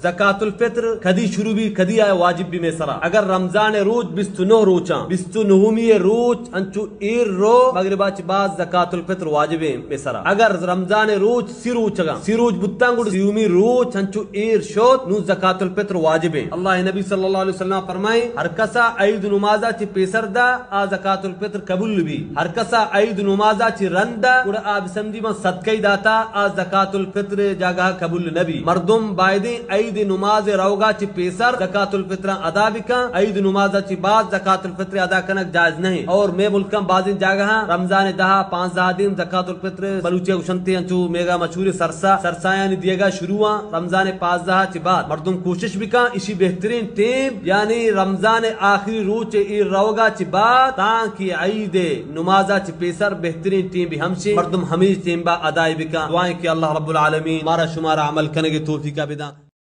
زکات الفطر کدی شروع بی، کدی آ واجب بی مئے سرا؟ اگر رمضان ءِ روچ بیست و نہ روچاں، بیست و نہمی ءِ روچ انچو ایر رو، مغربا چہ بعد زکات الفطر واجب ایں مئے سرا۔ اگر رمضان ءِ روچ سی روچگاں، سی روچ بوتاں، گڑا سیومی روچ انچو ایر شوت، نوں زکات الفطر واجب ایں۔ اللہ ءِ نبی صلی اللہ علیہ وسلم فرمائیں، ہر کسا عید نمازا چہ پیسر دا، آ زکات الفطر قبول بی۔ ہر کسا عید نمازا چہ رند دا، گڑا آ بسمجی من صدقہ ئی داتا، آ زکات الفطر جاگہ قبول نبی۔ مردم بایدیں عید نماز روگا چہ پیسر زکات الفطر ادا بکن، عید نمازا چہ بعد زکات الفطر ادا کنگ جائز نہیں۔ اور مئے ملکاں بازیں جاگہاں رمضان ءِ دہ پانزدہ دیم زکات الفطر، بلوچی گوشنتے انچو میگا مشہور سرسا، سرسایانی دیگا شروع آں۔ رمضان ءِ پانزدہ چہ بعد مردم کوشش بکن، اشی بہترین ٹیم، یعنی رمضان ءِ آخری روچ ایر روگا چہ بعد تانکہ عید نمازا چہ پیسر بہترین ٹیم بی، ہمشی مردم ہمے ٹیم با ادائی بکن۔ دعائیں کہ اللہ رب العالمین مارا شمارا عمل کنگے توفیقا بدان۔